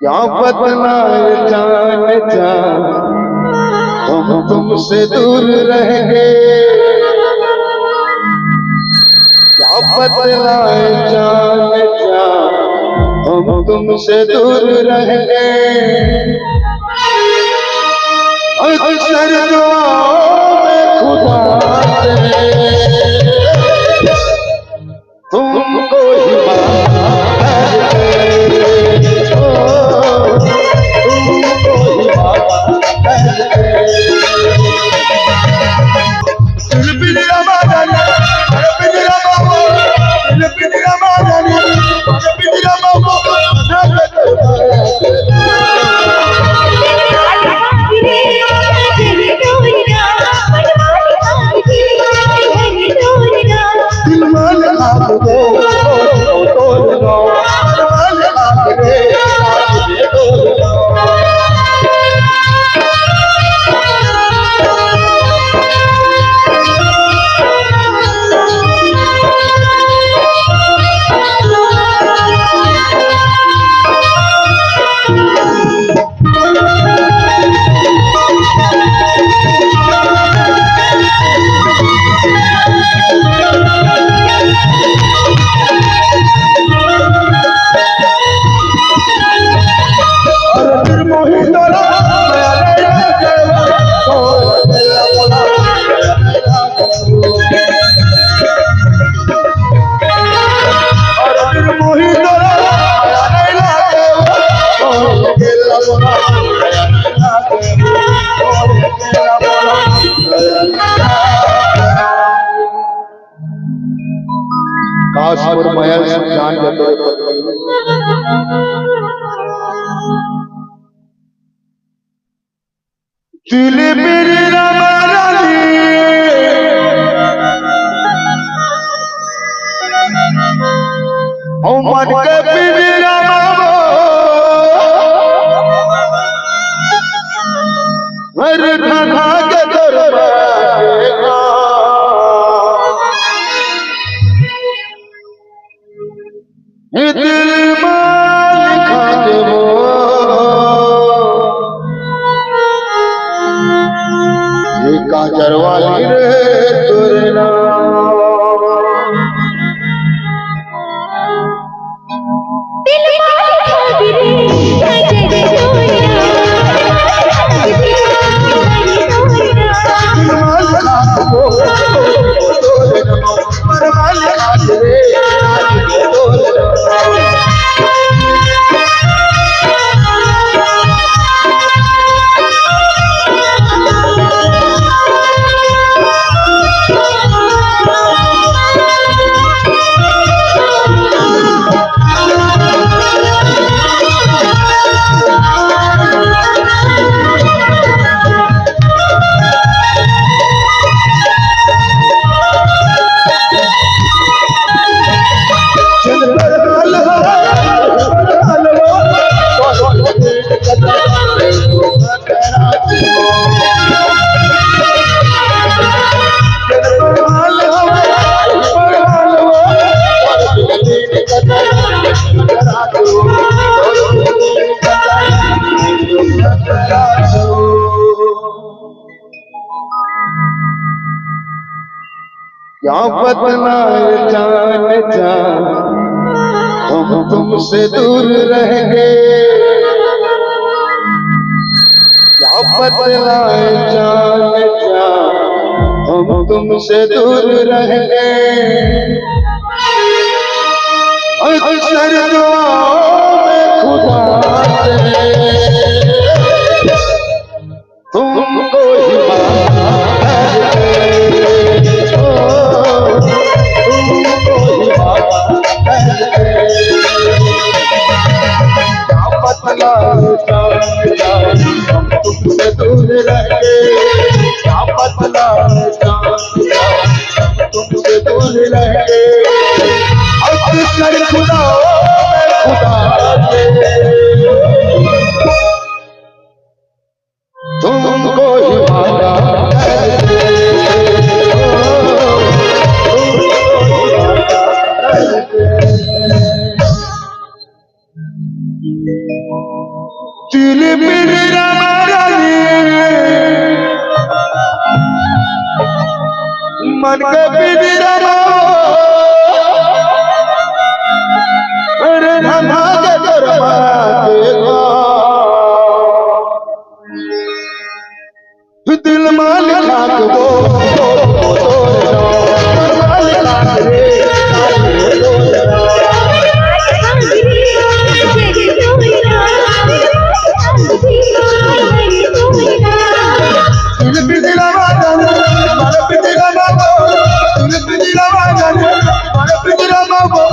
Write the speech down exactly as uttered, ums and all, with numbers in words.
क्या बतलाए जान जा, हम तुमसे दूर रह गए। क्या बतलाए जान जा, हम तुमसे दूर रह गए। अक्सर दुआओं में खुदा से तुमको ही बात है, ओ, तुमको ही बात है। दिल भी मेरा मांगा, दिल भी मेरा मांगा, दिल भी मेरा मांगा, दिल भी मेरा मांगा। काश मोर मया से जान जतो रे पगली। दिल मेरी रामा रानी, ओ मन के मेरी रामा, हर धधा के दरबार। ये दिल मा लिखा देबो, ये काजर वाली रे तोर नाम। दिल मा लिखा दे रे, काजर तोर नाम। क्या बतलाए जान जा, हम तुमसे दूर रह गए। क्या बतलाए जान जा, हम तुमसे दूर रह गए। अक्सर दुआओं में खुदा से तुमको ही मांगते, ओ, तुमको ही मांगते। क्या बतलाए जान जा, हम तुमसे दूर रह गए। क्या बतलाए जान जा, हम तुमसे दूर रह गए। अक्सर खुदा, खुदा से तुमको ही मांगा। तिल पिंजरा में रानी, मन के पिंजरा में, अरे धमा के तोर बात का। दिल मा लिखा के वो, वो, वो, वो, दिल मा लिखा के रे। दिल पिंजरा में रानी, मन पिंजरा में, दिल पिंजरा में रानी, मन पिंजरा में।